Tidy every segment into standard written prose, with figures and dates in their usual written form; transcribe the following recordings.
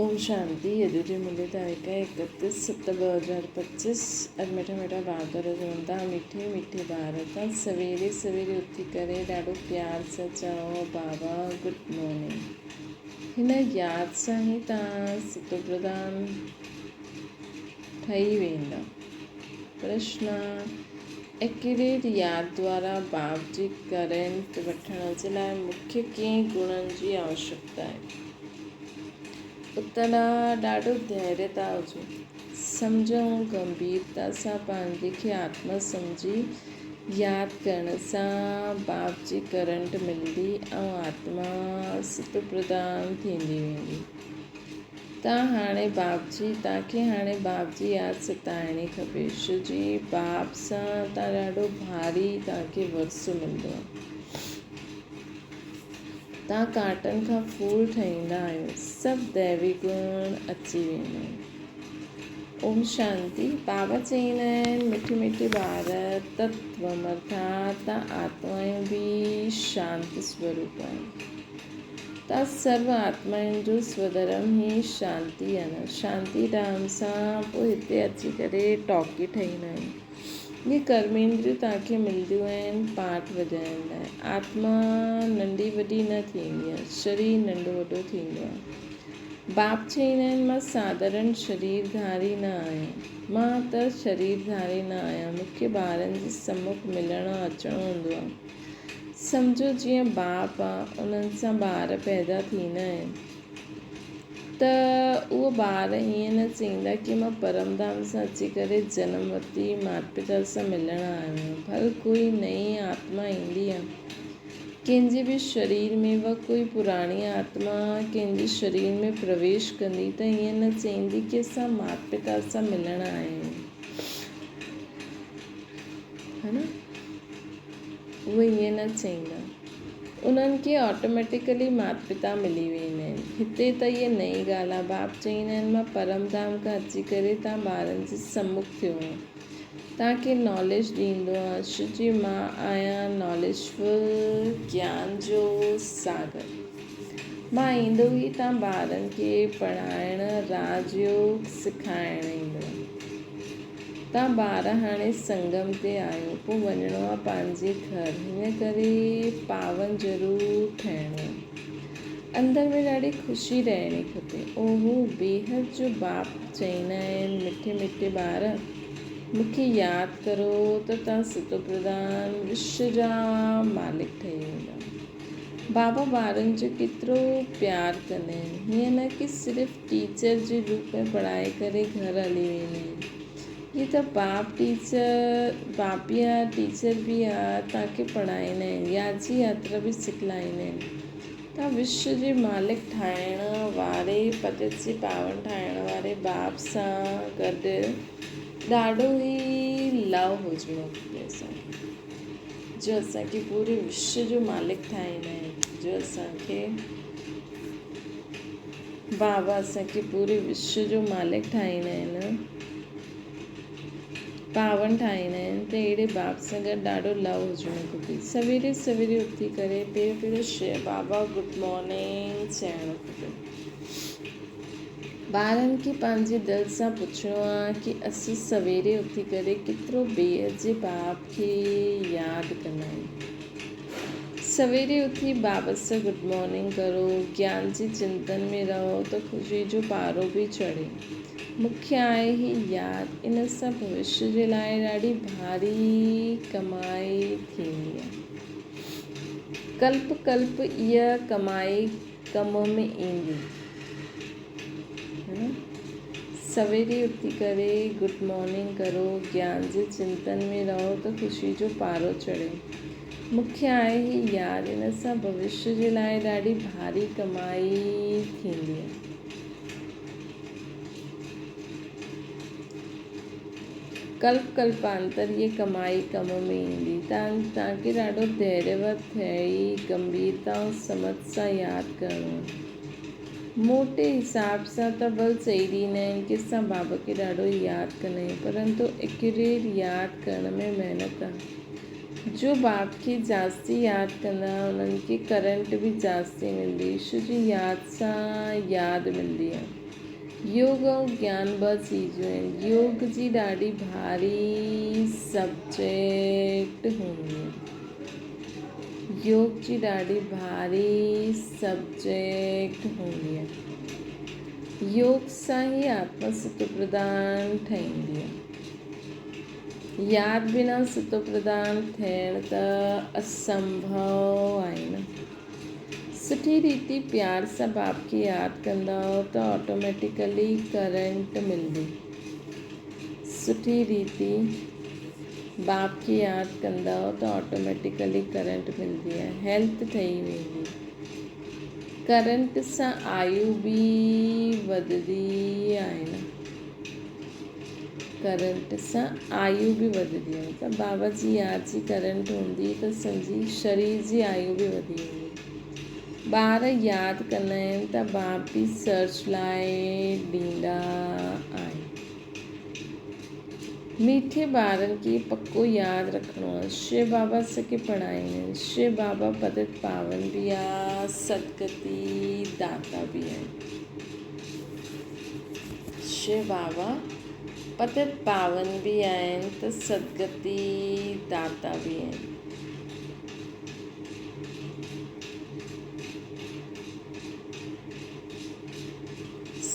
اوم شانتي اڄ جي ملي تاريخ 31 ست 2025 اڄ مٺا مٺا بهادر چون ٿا مٺي مٺي ٻار تان سويري سويري اٿي ڪري ڏاڍو پيار سان چئو بابا گڊ مارننگ هن ياد سان ئي تان ستو پرڌان ٺهي ويندا پرشنا ايڪيوريٽ ياد دوارا باپ جي ڪرنٽ وٺڻ جي لاء مکيه ڪئين گڻن جي آوشڪتا آهي. اتلا ڏاڍو ڌيريتا هجي. سمجهه ۽ گنڀيرتا سان پنهنجي کي آتما سمجهي ياد ڪرڻ سان باپ جي ڪرنٽ ملندي ۽ آتما ستوپرڌان ٿيندي ويندي. تان هاڻي باپ جي، تان کي هاڻي باپ جي ياد ستائڻي کپي. شو جي باپ سان تان ڏاڍو ڀاري تان کي ورثو ملندو آهي. تان ڪانٽن کان ڦول ٺهيندا آهيو. سڀ ديوي گڻ اچي ويندا آهن. اوم شانتي. بابا چئيندا آهن مٺي مٺي ٻار تتوم ارٿات تان آتمائون به شانت سوروپ آهن. ته سرو آتمائن جو سوڌرم ئي شانتي آهي نه. شانتي ڌام سان پوء هتي اچي ڪري ٽاڪي ٺهيندا آهن. اهي ڪرميندريون توهان کي ملنديون آهن پاٺ وڄائڻ لاء. آتما ننڍي وڏي نه ٿيندي آهي، شرير ننڍو وڏو ٿيندو آهي. باپ چئيندا آهن مان ساڌارڻ شرير ڌاري نه آهيان. مان ته شرير ڌاري نه آهيان. مون کي ٻارن جي سمک ملڻ اچڻو هوندو آهي. سمجهو جيئن باپ آ انهن سان ٻار پيدا ٿيندا آهن ته اهو ٻار ائين نه چئيندا ڪي مان پرم ڌام سان اچي ڪري جنم ورتي مات پتا سان ملڻ آيو آهيان ڀل ڪوئي نئين آتما ايندي آ ڪنهن جي به شرير ۾ و ڪوئي پراڻي آتما ڪنهن جي شرير ۾ پرويش ڪندي ته ائين نه چئيندي ڪي اسان مات پتا سان ملڻ آيا آهيون ها نه اهي ائين نه چئيندا. انهن کي آٽوميٽيڪلي مات پتا ملي ويندا آهن. هتي ته هيء نئين ڳالهه آهي. باپ چئيندا آهن مان پرم ڌام کان اچي ڪري توهان ٻارن جي سمک ٿيو آهيان. توهان کي ناليج ڏيندو آهيان. شو جي مان آهيان ناليجفل گيان جو ساگر. مان ايندو ئي توهان ٻارن کي پڙهائڻ راج يوگ سکائڻ ايندو آهيان. تان ٻار هاڻي سنگم تي آهيو، پوء وڃڻو آ پنهنجي گهر، هن ڪري پاون ضرور ٺهڻو آ. اندر ۾ ڏاڍي خوشي رهڻي کپي. اوهو، بيحد جو باپ چئيندا آهن، مٺي مٺي ٻار، مون کي ياد ڪرو ته تان ستوپرڌان وشو جا مالڪ ٺهي ويندا. بابا ٻارن جو ڪيترو پيار ڪندا آهن. هيئن نه ڪي صرف ٽيچر جي روپ ۾ پڙهائي ڪري گهر هلي ويندا آهن. هي ته باپ ٽيچر باپ به آ ٽيچر به آ توهان کي پڙهائيندا آهن ياد جي ياترا به سکلائيندا آهن. توهان وشو جي مالڪ ٺاهڻ واري پتت جي پاون ٺاهڻ واري باپ سان گڏ ڏاڍو ئي لو هجڻو کپي اسان کي. جو اسان کي پوري وشو جو مالڪ ٺاهيندا آهن جو اسان کي بابا اسان کي پوري وشو جو مالڪ ٺاهيندا آهن پاون ٺاهيندا آهن ته اهڙي باپ سان گڏ ڏاڍو لو هجڻو کپي سويري سويري اٿي ڪري پهريون پهريون شي بابا گڊ مارننگ چئڻو کپي ٻارن کي پنهنجي دل سان پڇڻو آ ڪي اسين سويري اٿي ڪري ڪيترو بيحد جي باپ کي ياد ڪندا آهيون. سويري اٿي بابت سان گڊ مارننگ ڪرو، گيان جي چنتن ۾ رهو ته خوشي جو پارو به چڙهي. مکيه آهي هي ياد، ان سان ڀوشيه جي لاء ڏاڍي ڀاري ڪمائي ٿيندي آ. ڪلپ ڪلپ اها ڪمائي ڪم ۾ ايندي. سويري اٿي ڪري گڊ مارننگ ڪرو، گيان جي چنتن ۾ رهو ته خوشي جو پارو چڙهي. مکيه آهي هي ياد، ان سان ڀوشيه جي لاء ڏاڍي ڀاري ڪمائي ٿيندي. ڪلپ ڪلپانتر هيء ڪمائي ڪم ۾ ايندي. توهان کي ڏاڍو ڌيريوت ٿي گنڀيرتا ۽ سمجهه سان ياد ڪرڻو آهي. موٽي حساب سان ته ڀل چئي ڏيندا آهن ڪي اسان بابا کي ڏاڍو ياد ڪندا آهيون پرنتو ايڪيوريٽ ياد ڪرڻ ۾ محنت آهي. جو باپ کي جاستي ياد ڪندا انهن کي ڪرنٽ به جاستي ملندي. ايشور جي ياد سان ياد ملندي آهي. يوگ ۽ گيان ٻه چيزون آهن. يوگ جي ڏاڍي ڀاري سبجيڪٽ هوندي آهي. يوگ جي ڏاڍي ڀاري سبجيڪٽ هوندي آهي. يوگ سان ئي آتما ستوپرڌان ٺهندي آهي. ياد بنا ستوپرڌان ٿيڻ ته اسنڀو آهي نه. سٺي ريتي پيار سان باپ کي ياد ڪندؤ ته آٽوميٽيڪلي ڪرنٽ ملندي. سٺي ريتي باپ کي ياد ڪندؤ ته آٽوميٽيڪلي ڪرنٽ ملندي ۽ هيلٿ ٺهي ويندي. ڪرنٽ سان آيو به وڌندي آهي نه. ڪرنٽ سان آيو به وڌندي آهي ته بابا جي ياد جي ڪرنٽ هوندي ته سنجي شرير جي آيو به وڌي ويندي. ٻار ياد ڪندا آهن ته باپ به سرچ لاء ڏيندا آهن. ميٺي ٻارن کي پڪو ياد رکڻو آهي. شو بابا سکي پڙهائيندا آهن. شو بابا پتت پاون به آهي سدگتي داتا به آهن. شو بابا پتت پاون به آهن ته سدگتي داتا به آهن.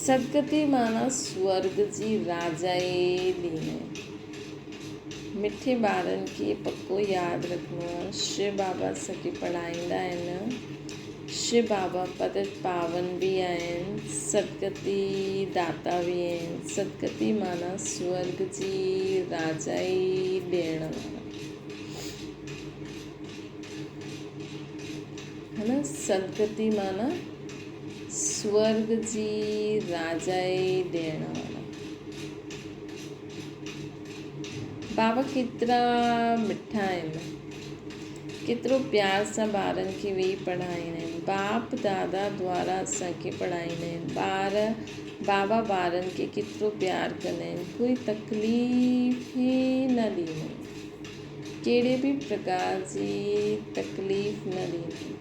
سدگتي معنيٰ سورڳ جي راجائي ڏينهن. مٺي ٻارن کي پڪو ياد رکڻو آهي. شو بابا سکي پڙهائيندا آهن. شو بابا پتت پاون به آهن، سدگتي داتا به آهن. سدگتي معنيٰ سورڳ جي راجائي ڏيڻ وارا. ها نه سدگتي معنيٰ سورڳ جي راجائي ڏيڻ وارا. بابا ڪيترا مٺا آهن. ڪيترو پيار سان ٻارن کي ويهي پڙهائيندا آهن. باپ دادا دوارا اسان کي پڙهائيندا آهن. ٻار بابا ٻارن کي ڪيترو پيار ڪندا آهن. ڪوئي تڪليف ئي نه ڏيندا آهن. ڪهڙي به پرڪار جي تڪليف نه ڏيندا آهن.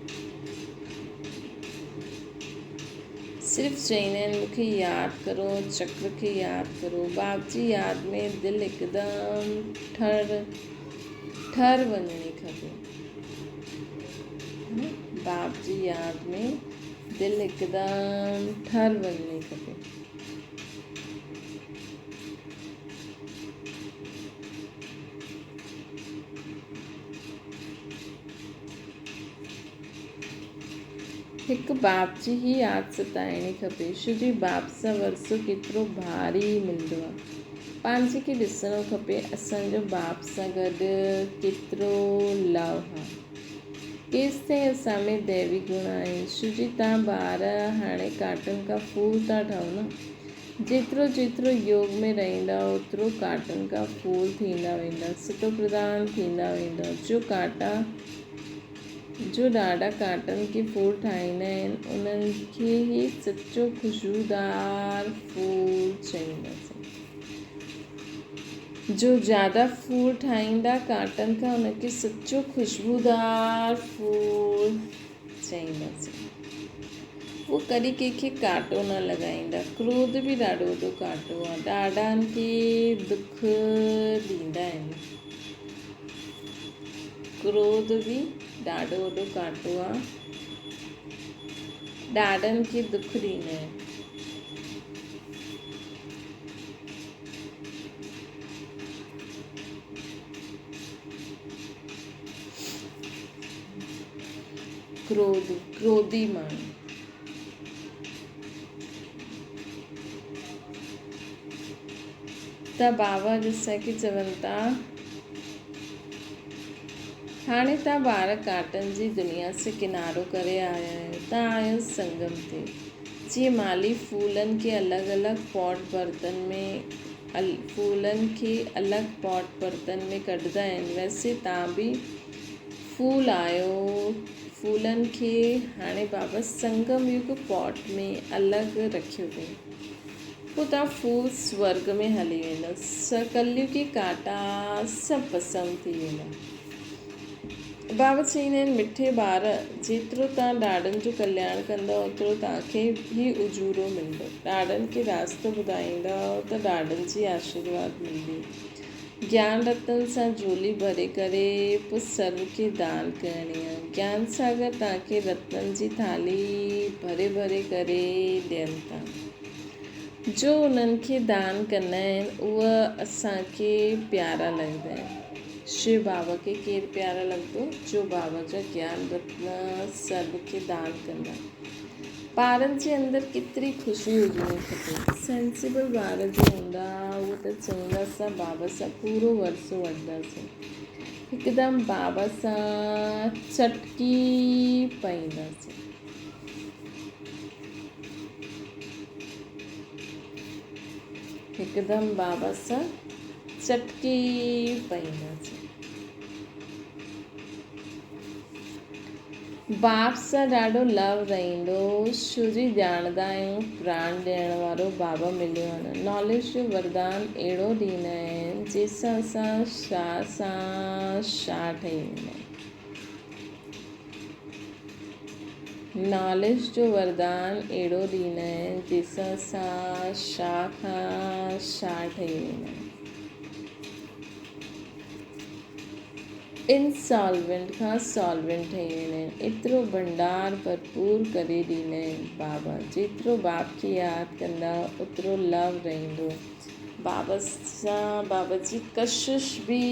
صرف چئيندا آهن مون کي ياد ڪرو، چڪر کي ياد ڪرو. باپ جي ياد ۾ دل هڪدم ٺر ٺر وڃڻي کپي. باپ جي ياد ۾ دل هڪدم ٺر وڃڻي کپي. هڪ باپ جي هي ياد ستائڻي کپي. شو جي باپ سان ورثو ڪيترو ڀاري ملندو آ. پنهنجي کي ڏسڻو کپي اسان جو باپ سان گڏ ڪيترو لو آ. ڪيستائين اسان ۾ ديوي گڻ آهن. شو جي تان ٻار هاڻي ڪاٽن کان ڦول ٿا ٺهو نه. جيترو جيترو يوگ ۾ رهندا اوترو ڪاٽن کان ڦول ٿيندا ويندا. ستو پرڌان ٿيندا ويندا. جو ڪاٽا جو ڏاڍا ڪاٽن کي ڦول ٺاهيندا آهن، انهن کي ئي سچو خوشبودار ڦول چئينداسين. جو زياده ڦول ٺاهيندا ڪاٽن کان ان کي سچو خوشبودار ڦول چئينداسين. هو ڪڏهن ڪنهن کي ڪاٽو نه لڳائيندا. ڪروڌ به ڏاڍو وڏو ڪاٽو آهي. ڏاڍن کي دک ڏيندا آهن. ڪروڌ به ڏاڍو وڏو ڪانٽو آ. ڏاڍن کي دک ڏيندا آهن. ڪروڌ، ڪروڌي ماڻهو. ته بابا ڏسان کي چون ٿا. هاڻي تان ٻار ڪاٽن جي دنيا سي ڪنارو ڪري آيا آهيو، تان آهيو سنگم تي. جيئن مالهي ڦولن کي الڳ الڳ پاٽ برتن ۾ ڦولن کي الڳ پاٽ برتن ۾ ڪڍندا آهن، ويسي تان به ڦول آهيو، ڦولن کي هاڻي بابا سنگم يگ پاٽ ۾ الڳ رکيو اٿئي. پوء تان ڦول سورڳ ۾ هلي ويندا. ڪليوگي ڪانٽا سڀ ڀسم ٿي ويندا. بابا چئيندا آهن، مٺي ٻار! جيترو توهان ڏاڏن جو ڪلياڻ ڪندؤ، اوترو توهان کي ئي اجورو ملندو. ڏاڏن کي راستو ٻڌائيندؤ ته ڏاڏن جي آشيرواد ملندي. گيان رتن سان جهولي ڀري ڪري پوء سرو کي دان ڪرڻي آهي. گيان ساگر توهان کي رتنن جي ٿالهي ڀري ڀري ڪري ڏين ٿا. جو انهن کي دان ڪندا آهن، اهي اسان کي پيارا لڳندا آهن. شو بابا کي ڪير پيارا لڳندو جو بابا جا گيان رتن سرو کي دان ڪندا. ٻارن جي اندر ڪيتري خوشي هجڻي کپي. سينسيبل ٻار جو هوندا اهي ته چوندا اسان بابا سان پورو ورثو وٺنداسين. هڪدم بابا سان چٽڪي پئينداسين. هڪدم بابا سان چٽڪي پئينداسين. باپ سان ڏاڍو لو رهندو. شو جي ڄاڻندا آهيون پراڻ ڏيڻ وارو بابا مليو آهي نه. ناليج جو وردان اهڙو ڏيندا آهن جنهن سان اسان شاهه سان شاهه ٺهي ويندا آهيون. ناليج جو وردان اهڙو ڏيندا آهن جنهن سان اسان شاهه کان شاهه ٺهي ويندا آهيون. انسالوينٽ کان سالوينٽ ٺهي ويندا آهن. ايترو ڀنڊار ڀرپور ڪري ڏيندا آهن بابا. جيترو باپ کي ياد ڪندا اوترو لو رهندو. بابا سان بابا جي ڪشش به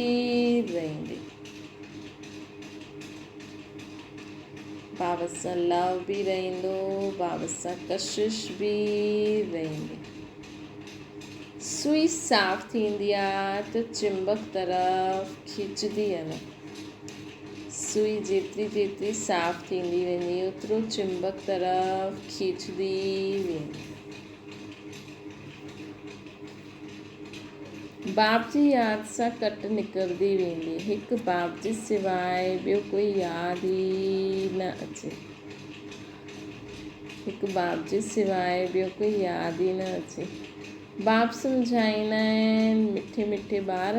رهندي. بابا سان لو به رهندو، بابا سان ڪشش به رهندي. سوئي صاف ٿيندي آ ته چمبڪ طرف کيچدي آ نه. سوئي جيتري جيتري صاف ٿيندي ويندي اوترو چمبڪ طرف کيچدي ويندي. باپ جي ياد سان ڪٽ نڪرندي ويندي. هڪ باپ جي سواء ٻيو ڪوئي ياد ئي نه اچي. هڪ باپ جي سواء ٻيو ڪوئي ياد ئي نه اچي. باپ سمجهائيندا آهن، مٺي مٺي ٻار،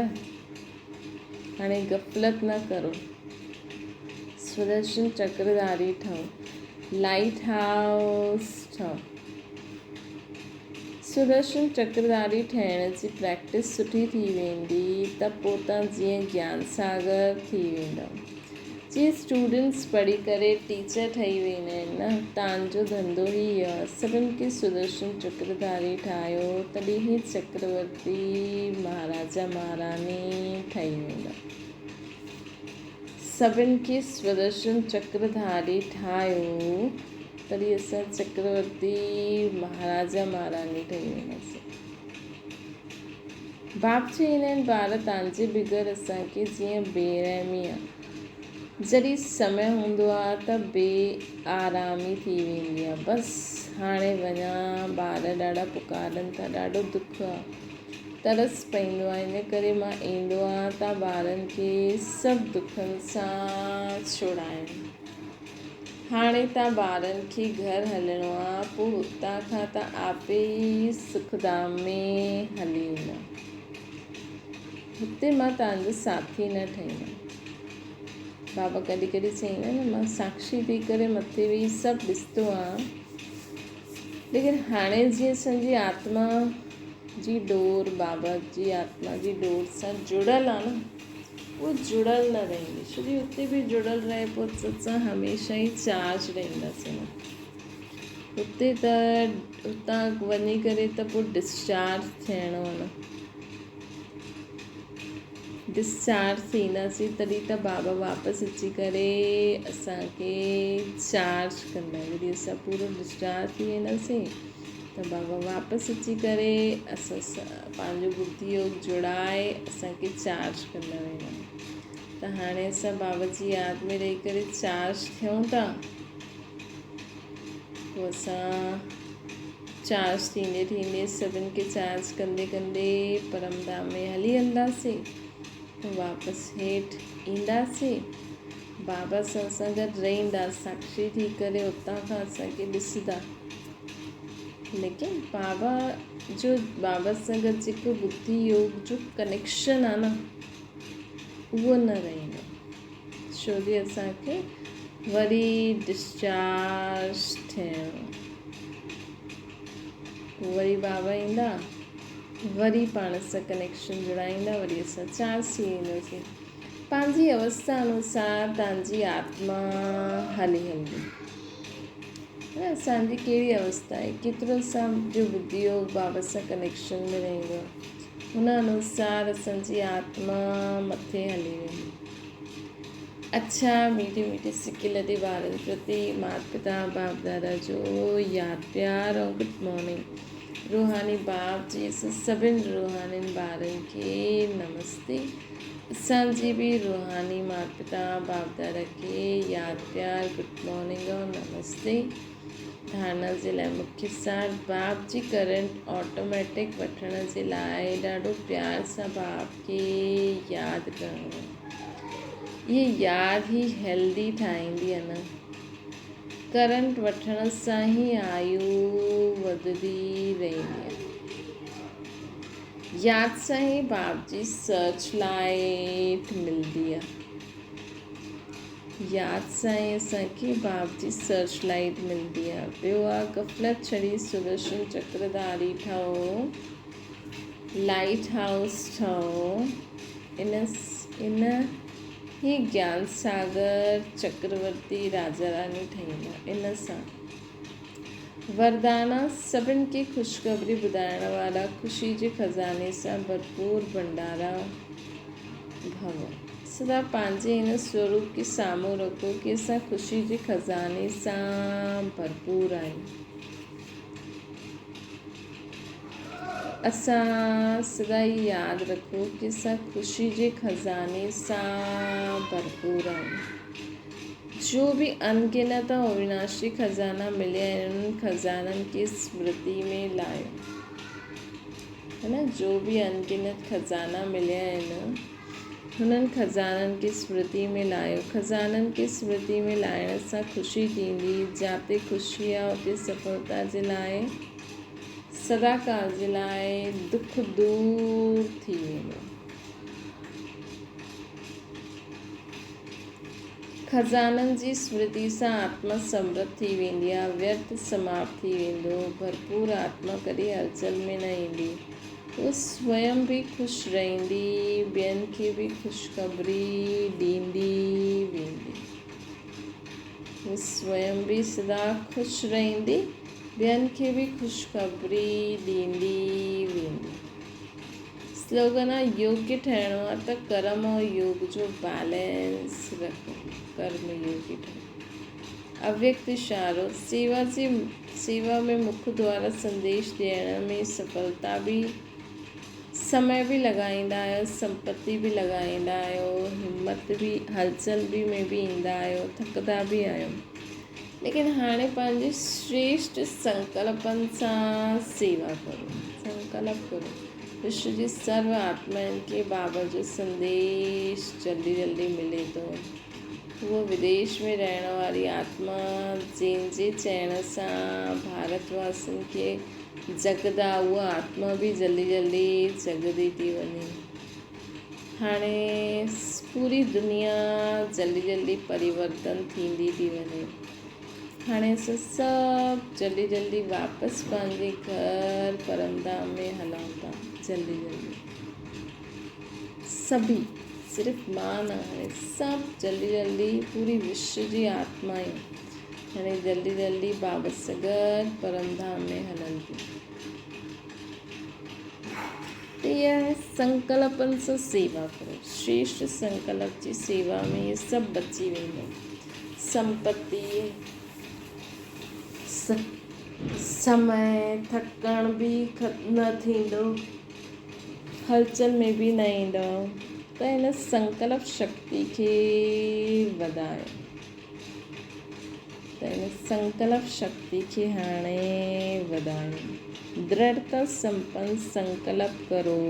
هاڻي غفلت نه ڪرو. سودرشن چڪرڌاري ٺهو. لائيٽ هائوس ٺهو. سدرشن چڪرڌاري ٺهڻ جي پريڪٽس سٺي ٿي ويندي ته پوء تان جيئن گيان ساگر ٿي ويندؤ. جيئن اسٽوڊنٽس پڙهي ڪري ٽيچر ٺهي ويندا آهن نه، تان جو ڌنڌو ئي اهو آهي. سڀن کي سدرشن چڪرڌاري ٺاهيو تڏهن ئي چڪرورتي مهاراجا مهاراڻي ٺهي ويندؤ. سڀن کي سدرشن چڪرڌاري ٺاهيو. تڏهن اسان چڪرورتي مهاراجا مهاراڻي ٺهي وينداسين. باپ چئيندا آهن، ٻار تانجي بغير اسان کي جيئن بي رحمي آ. جڏهن سمي هوندو آ ته بي آرامي ٿي ويندي آ. بس هاڻي وڃان، ٻار ڏاڍا پڪارن ٿا، ڏاڍو دک آ. ترس پئيندو آ، ان ڪري مان ايندو آهيان تان ٻارن کي سڀ دکن سان ڇڙايان. هاڻي تان ٻارن کي گهر هلڻو آ، پوء هتان کان ته آپي ئي سکڌام ۾ هلي ايندا. هتي مان تان جو ساٿي نه ٺهيندم. بابا ڪڏهن ڪڏهن چئيندا نه مان ساکشي ٿي ڪري مٿي ويهي سڀ ڏسندو آهيان، ليڪن هاڻي جيئن اسان جي آتما جي ڏور بابا جي آتما جي ڏور سان جڙيل آ نه، اهو جڙيل نه رهندي ڇو جي اتي به جڙيل رهي پوء ته اسان هميشه ئي چارج رهنداسين نه اتي ته اتان وڃي ڪري ته پوء ڊسچارج ٿيڻو نه ڊسچارج ٿينداسين تڏهن ته بابا واپس اچي ڪري اسانکي چارج ڪندا جڏهن اسان پورو ڊسچارج ٿي وينداسين ته بابا واپس اچي ڪري اسان سان پنهنجو ٻڌي يوگ جڙائي اسان کي چارج ڪندا ويندا ته هاڻي اسان بابا جي ياد ۾ رهي ڪري چارج ٿيون ٿا پوء اسان چارج ٿيندي ٿيندي سڀن کي چارج ڪندي ڪندي پرم ڌام ۾ هلي هلنداسين پوء واپس هيٺ اينداسين بابا سان اسان گڏ رهندا ساکشي ٿي ڪري اتان کان اسان کي ڏسندا ليڪن بابا جو بابا سان گڏ جيڪو ٻڌي يوگ جو ڪنيڪشن آ نه اهو نه رهندو. ڇو جي اسان کي وري ڊسچارج ٿيڻو. پوء وري بابا ايندا، وري پاڻ سان ڪنيڪشن جڙائيندا، وري اسان چارج ٿي وينداسين. پنهنجي اوستا انوسار تان جي آتما هلي هلندي. اسان جي ڪهڙي اوستا آهي، ڪيترو اسان جو ٻڌي يوگ بابا سان ڪنيڪشن ۾ رهندو آهي، ان انوسار اسان جي آتما مٿي هلي ويندي. اڇا ميٺي ميٺي سڪي لڌي ٻارن پرتي مات پتا باپ دادا جو ياد پيار ۽ گڊ مارننگ. روحاني باپ جي اسان سڀن روحانين ٻارن کي نمستي. اسان جي به روحاني مات پتا باپ دادا کي ياد پيار گڊ مارننگ ۽ نمستي. ڌارڻا جي لاء مکيه سار باپ جي ڪرنٽ آٽوميٽڪ وٺڻ جي لاء ڏاڍو پيار سان باپ کي ياد ڪرڻو آهي. اهي ياد ئي هيلدي ٺاهيندي آهي نه. ڪرنٽ وٺڻ سان ئي آيو وڌندي رهندي آهي. ياد سان ئي باپ جي سرچ لائيٽ ملندي آهي. ياد سان ئي اسان کي باپ جي سرچ لائيٽ ملندي آهي. ٻيو آهي غفلت ڇڏي سدرشن چڪرڌاري ٺهو، لائيٽ هائوس ٺهو، ان ان هي گيان ساگر چڪرورتي راجا راني ٺهيندا. ان سان وردانا سڀن کي خوشخبري ٻڌائڻ وارا خوشي جي خزاني سان ڀرپور ڀنڊارا ڀو. سدا پنهنجي ان سوروپ کي سامهون رکو ڪي اسان خوشي جي خزاني سان ڀرپور آهيون. اسان سدا هي ياد رکو ڪي اسان خوشي جي خزاني سان ڀرپور آهيون. جو به انگنت ۽ اويناشي خزانا مليا آهن انهن خزانن کي سمرتي ۾ لايو. هن جو به انگنت خزانا مليا آهن، هنن خزانن کي سمرتي ۾ لايو. خزانن کي سمرتي ۾ لائڻ سان خوشي ٿيندي. جاتي خوشي آهي، اتي سڦلتا جي لاء سدا ڪال جي لاء دک دور ٿي ويندو. خزانن جي سمرتي سان آتما سمرڌ ٿي ويندي آهي، ويرٿ سماپت ٿي ويندو، ڀرپور آتما ڪڏهن هلچل ۾ نه ايندي. هوء سويم به خوش رهندي، ٻين کي به خوشخبري ڏيندي ويندي. هوء سويم به سدا خوش رهندي، ٻين کي به خوشخبري ڏيندي ويندي. سلوگن آ يوگي ٺهڻو آ ته ڪرم ۽ يوگ جو بيلنس رکو. ڪرم يوگي ٺهو. اويڪت اشارو، سيوا جي سيوا ۾ مک دوارا سنديش ڏيڻ ۾ سڦلتا به سمي به لڳائيندا آهيو، سمپتي به لڳائيندا آهيو، همت به هلچل به ۾ به ايندا آهيو، ٿڪندا به آهيو. ليڪن هاڻي پنهنجي شريشٽ سنڪلپن سان سيوا ڪرو. سنڪلپ ڪرو. وشو جي سرو آتمائن کي بابا جو سنديش جلدي جلدي ملي ٿو. هوء وديش ۾ رهڻ واري آتما جنهن جي چئڻ سان ڀارت واسين کي جڳندا اها آتما به جلدي جلدي جڳندي ٿي وڃي. هاڻي پوري دنيا جلدي جلدي پريورتن ٿيندي ٿي وڃي. هاڻي اسان سڀ جلدي جلدي واپس پنهنجي گهر پرمڌام ۾ هلون ٿا جلدي جلدي سڀي صرف مان نه هاڻي سڀ جلدي جلدي پوري وشو جي آتمائون هاڻي جلدي جلدي بابا سان گڏ پرمڌام ۾ هلن ٿيون. ته اها آهي سنڪلپن سان سيوا ڪرو. شريشٽ سنڪلپ جي سيوا ۾ اهي سڀ بچي ويندو. سمپتي، سمي، ٿڪڻ به نه ٿيندو، هلچل ۾ به نه ايندو ته هن سنڪلپ شڪتي کي وڌايو. ته ان سنڪلپ شڪتي کي هاڻي وڌايو. درڙتا سمپن سنڪلپ ڪرو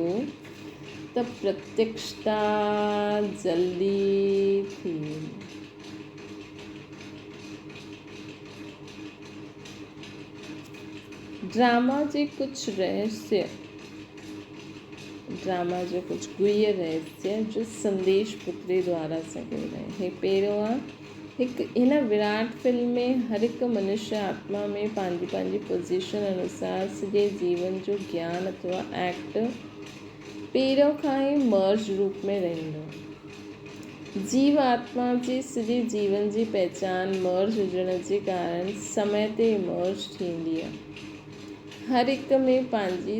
ته پرتيڪشتا جلدي ٿي ويندي. ڊراما جي ڪجهه رهسيه ڊراما جو ڪجهه گهيه رهسيه جو سنديش پتري دوارا سان ڪيو آهي. هي پهريون آ هڪ هن وراٽ فلم ۾ هر هڪ منشيه آتما ۾ پنهنجي پنهنجي پوزيشن انوسار سڄي جيون جو گيان اٿوا ايڪٽ پهريون کان ئي مرج روپ ۾ رهندو. جيو آتما جي سڄي جيون جي پهچان مرج هجڻ جي ڪارڻ سمي تي مرج ٿيندي آ. هر هڪ ۾ پنهنجي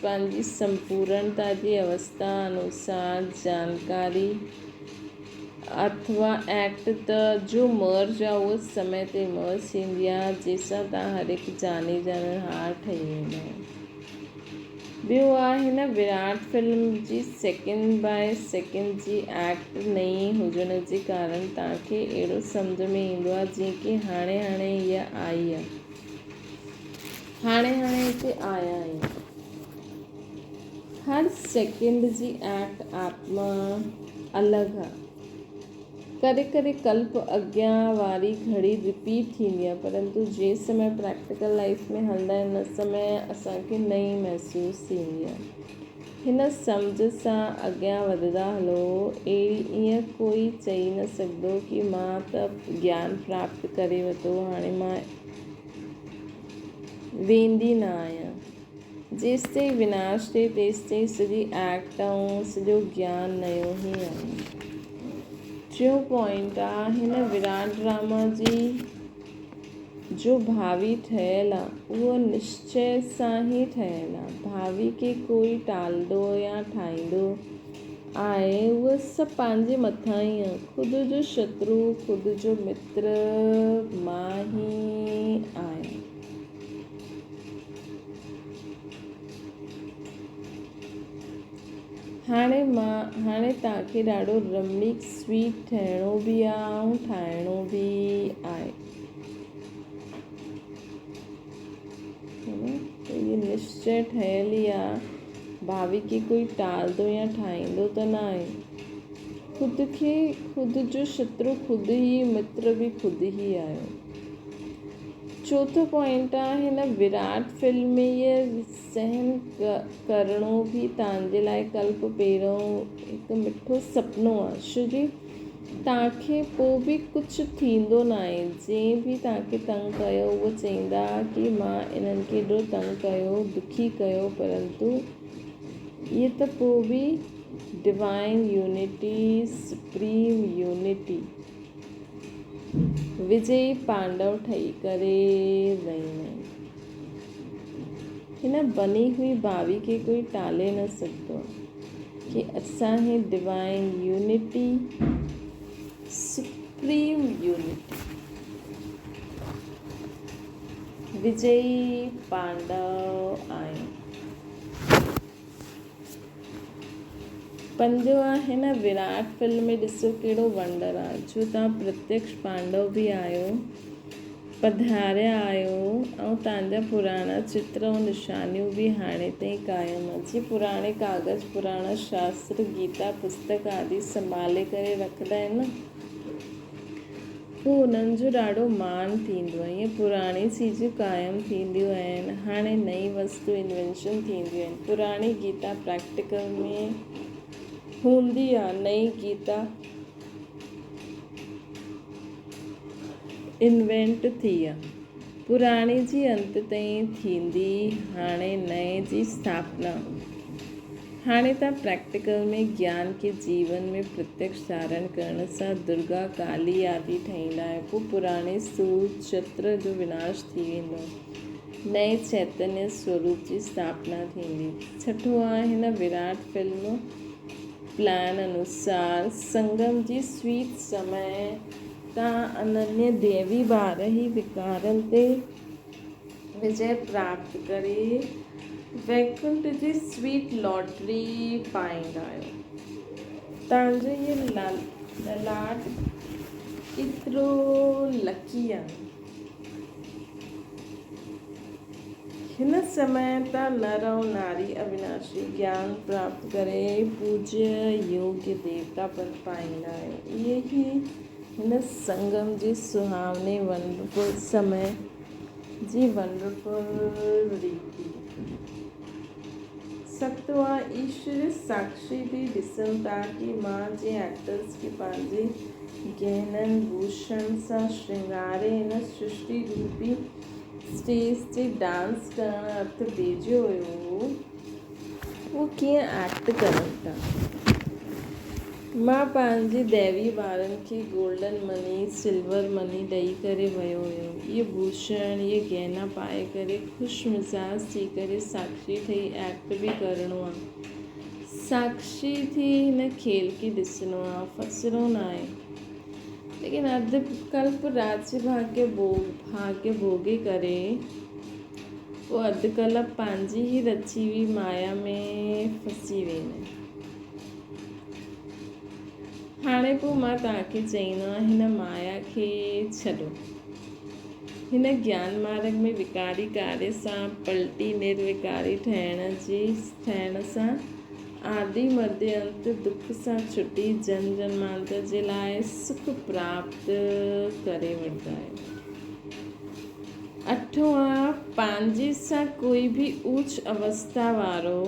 پنهنجي سمپورڻتا جي اوستا انوسار جانڪاري اٿوا ايڪٽ ته جو مرج آ اهو سمي تي مرج ٿيندي آ جنهن سان تان هر هڪ جاني ڄاڻڻهار ٺهي ويندا آهيو. ٻيو آ هن وراٽ فلم جي سيڪنڊ باء سيڪنڊ جي ايڪٽ نئين هجڻ جي ڪارڻ تان کي اهڙو سمجهه ۾ ايندو آ جيئن ڪي هاڻي هاڻي هيء آئي آ. هاڻي هاڻي هتي آيا آهيون. هر سيڪنڊ جي ايڪٽ آتما الڳ آ. ڪڏهن ڪڏهن ڪلپ اڳيان واري گهڙي رپيٽ ٿيندي آ پرنتو جنهن سمي پريڪٽيڪل لائيف ۾ هلندا آهيون ان سمي اسان کي نئين محسوس ٿيندي آ. هن سمجهه سان اڳيان وڌندا هلو اهڙي ائين ڪوئي چئي نه سگهندو ڪي مان ته گيان پراپت ڪري ورتو هاڻي مان ويندي نه آهيان. جيستائين وناش ٿئي تيستائين سڄي ايڪٽ ۽ سڄو گيان نيو ئي آهي. ٽيون پوائنٽ آ هن وراٽ ڊراما جي جو ڀاوي ٺهيل آ اهو نشچي سان ئي ٺهيل آ. ڀاوي کي ڪوئي ٽالندو يا ٺاهيندو آهي اهو سڀ پنهنجي مٿان ئي آ. خود جو شترو خود جو متر مان ئي آهيان. هاڻي مان هاڻي توهان کي ڏاڍو رمڻيڪ سويٽ ٺهڻو به آ ۽ ٺاهڻو به آهي. ته اهو نشچي ٺهيل ئي آ. ڀاوي کي ڪوئي ٽالندو يا ٺاهيندو ته نه آهي. خود کي خود جو شترو خود ئي متر به خود ئي آهيو. چوٿون پوائنٽ آ هن وراٽ فلم ۾ هيء سهن ڪرڻو به توهان جي لاء ڪلپ پهريون هڪ مٺو سپنو آ ڇو جي توهان کي پوء به ڪجهه ٿيندو ناهي جنهن به توهان کي تنگ ڪيو اهو چئيندا ڪي مان انهن کي ايڏو تنگ ڪيو دکي ڪيو پرنتو اهي ته پوء به ڊوائن يونٽي سپريم يونٽي وجئي پانڊو ٺهي ڪري رهندا آهن. هن بني هئي باوي کي ڪوئي ٽالي نه سگهندو آهي. ڪي اسان هي ڊوائن يونٽي، سپريم يونٽي، وجئي پانڊو آهيون. پنجون آ هن وراٽ فلم ۾ ڏسو ڪهڙو ونڊر آ جو توهان پرتيڪش پانڊو به آهيو پڌاريا آهيو ۽ توهان جا پراڻا چتر ۽ نشانيون به هاڻي تائين قائم آهن جي پراڻي ڪاغذ پراڻا شاستر گيتا پستڪ آدي سنڀالي ڪري رکندا آهن نه پوء انهن جو ڏاڍو مان ٿيندو آهي. ائين پراڻي چيزون قائم ٿينديون آهن. هاڻي نئين وستو انوينشن ٿينديون آهن. پراڻي گيتا پريڪٽيڪل ۾ هوندي آهي، نئين گيتا انوينٽ ٿي آهي. پراڻي جي انت تائين ٿيندي، هاڻي نئين جي اسٿاپنا. هاڻي توهان پريڪٽيڪل ۾ گيان کي جيون ۾ پرتيڪش ڌارڻ ڪرڻ سان درگا، ڪالي آدي ٺهيندا آهيو. پوء پراڻي سور چتر جو وناش ٿي ويندو. نئين چيتنيه سوروپ جي اسٿاپنا ٿيندي. ڇٺو آهي هن وراٽ فلم پلان انوسار سنگم جي سويت سمي تان اننيه ديوي ٻارهن ئي وڪارن تي وجئه پراپت ڪري ويڪنٺ جي سويٽ لاٽري پائيندا آهيو. توهان جو هي للاٽ ڪيترو لڪي آهي. هن سمي تان نر ۽ ناري اوناشي گيان پراپت ڪري پوجيه يوگيه ديوتا پد پائيندا آهيو. اهي ئي هن سنگم جي سهاوني ونڊرفل سمي جي ونڊرفل ريتي. ستون آ ايشور ساڪشي ٿي ڏسن ٿا ڪي مان جنهن ايڪٽرس کي پنهنجي گهنن ڀوشڻ سان شرنگاري هن سرشٽي روپي اسٽيج تي ڊانس ڪرڻ ارٿ ڀيجيو هيو اهو ڪيئن ايڪٽ ڪرن ٿا. مان پنهنجي ديوي ٻارن کي گولڊن مني، سلور مني ڏئي ڪري ويو هيم. اهي ڀوشڻ، اهي گهنا پائي ڪري خوش مزاج ٿي ڪري ساڪشي ٺهي ايڪٽ به ڪرڻو آ. ساڪشي ٿي هن کيل کي ڏسڻو آ، ڦسڻو ناهي. ليڪن اڌ ڪلپ راڄ ڀاڳيه ڀاڳيه ڀوڳي ڪري پوء اڌ ڪلپ پنهنجي ئي رچي هئي مايا ۾ ڦسي ويندا آهن. هاڻي پوء مان توهان کي چئيندو آهيان هن مايا کي ڇڏو. هن گيان مارڳ ۾ وڪاري ڪاري سان پلٽي نروڪاري ٺهڻ جي ٺهڻ سان آدي مڌي انت دک سان ڇٽي جنم جنمانتر جي لاء سک پراپت ڪري وٺندا آهيو. اٺون آ پنهنجي سان ڪوئي به اوچ اوستا وارو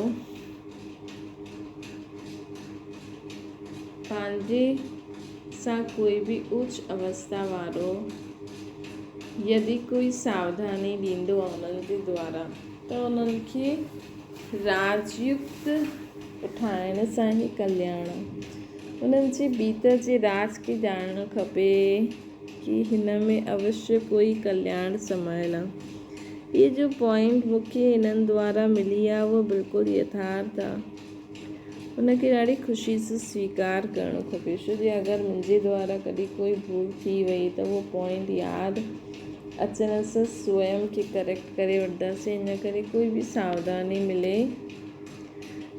پنهنجي سان ڪوئي به اوچ اوستا وارو يدي ڪوئي ساوڌاني ڏيندو آ انهن جي دوارا ته انهن کي راجيڪت اٺائڻ سان ئي ڪلياڻ آ. انهن جي ڀيتر جي راز کي ڄاڻڻ کپي ڪي هن ۾ اوشيه ڪوئي ڪلياڻ سمايل آ. هيء جو پوائنٽ مون کي هنن دوارا ملي آ اهو بلڪل يٿارٿ آ. ان کي ڏاڍي خوشي سان سويڪار ڪرڻو کپي ڇو جي اگر منهنجي دوارا ڪڏهن ڪوئي ڀول ٿي وئي ته اهو پوائنٽ ياد اچڻ سان سوئم کي ڪريڪٽ ڪري وٺنداسين ان ڪري ڪوئي به ساوڌاني ملي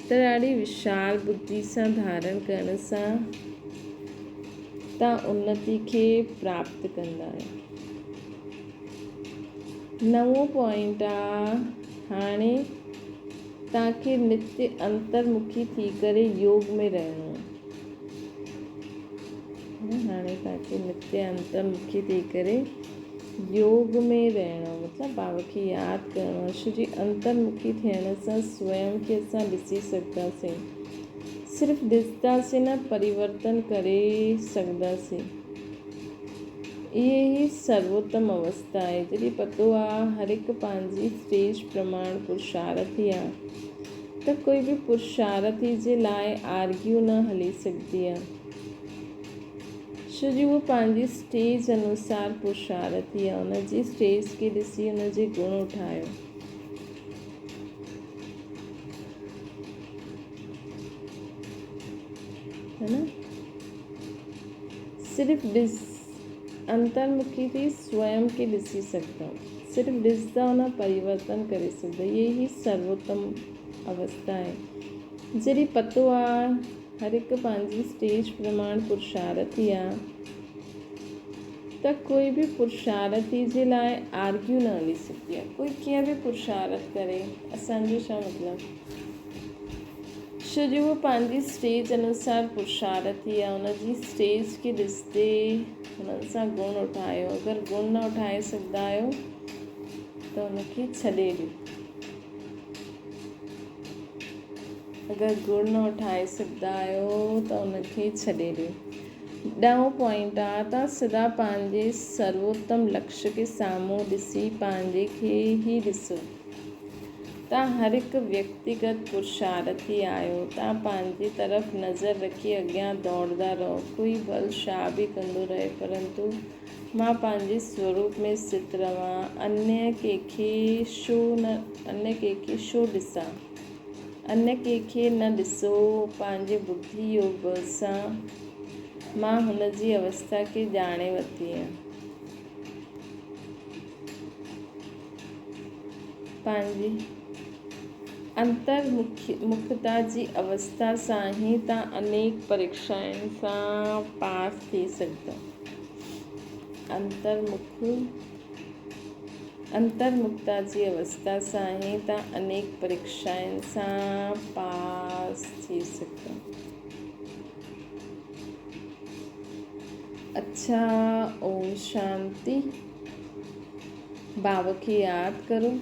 ته ڏاڍي وشال ٻڌي سان ڌارڻ ڪرڻ سان تان انتي کي پراپت ڪندا آهيو. نئون پوائنٽ آ هاڻي توهان کي نتيه انترمکي ٿي ڪري يوگ ۾ رهڻو آهي. هاڻي توهان کي نتيه انترمکي ٿي ڪري يوگ ۾ رهڻو مطلب بابا کي ياد ڪرڻو آهي. ڇو جي انترمکي ٿيڻ سان سوئم کي اسان ڏسي سگهنداسين. صرف ڏسنداسين نه پريورتن ڪري سگهنداسين. اهي ئي سرووتم اوستا آهي. جڏهن پتو آ هر هڪ پنهنجي اسٽيج پرماڻ پرشارٿي آ ته ڪوئي به پرشارٿي جي لاء آرگيو نه هلي سگهندي آ. ڇو جي اهو پنهنجي اسٽيج انوسار پرشارٿي آ. ان جي اسٽيج کي ڏسي ان جي گڻ اٺايو. هي نه؟ صرف ڏس انترمکي ٿي سوئم کي ڏسي سگهندؤ. صرف ڏسندؤ نه پريورتن ڪري سگهندؤ. اهي ئي سرووتم اوستا آهي. جڏهن پتو آ هر هڪ پنهنجي اسٽيج پرماڻ پرشارٿي آ ته ڪوئي به پرشارٿي جي لاء آرگيو نه هلي سگهندي آ. ڪوئي ڪيئن به پرشارٿ ڪري اسان جو ڇا مطلب. ڇو جو هو پنهنجي اسٽيج انوسار پرشارٿي آهي، ان جي اسٽيج کي ڏسندي هنن سان گڻ اٺايو، اگر گڻ نه اٺائي سگهندا آهيو ته ان کي ڇڏي ڏيو. اگر گڻ نه اٺائي سگهندا آهيو ته ان کي ڇڏي ڏيو. ڏهون پوائنٽ آ ته سدا پنهنجي سرووتم لڪش کي سامهون ڏسي پنهنجي کي ئي ڏسو. توهان هر هڪ ويڪتيگت پرشارٿي آهيو. توهان پنهنجي طرف نظر رکي اڳيان ڊوڙندا رهو. ڪوئي ڀل ڇا به ڪندو رهي پرنتو مان پنهنجي سوروپ ۾ اسٿت رهان. انيه ڪنهن کي ڇو نه انيه ڪنهن کي ڇو ڏسان؟ انيه ڪنهن کي نه ڏسو. پنهنجي ٻڌي يوگ بل سان مان هن جي اوسٿا کي ڄاڻي ورتي آهي. پنهنجي انترمکتا جي اوسٿا سان ئي توهان انيڪ پريڪشائن سان پاس ٿي سگهندؤ. انترمکتا جي اوسٿا سان ئي توهان انيڪ پريڪشائن سان پاس ٿي سگهندؤ. اڇا اوم شانتي. بابا کي ياد ڪرو.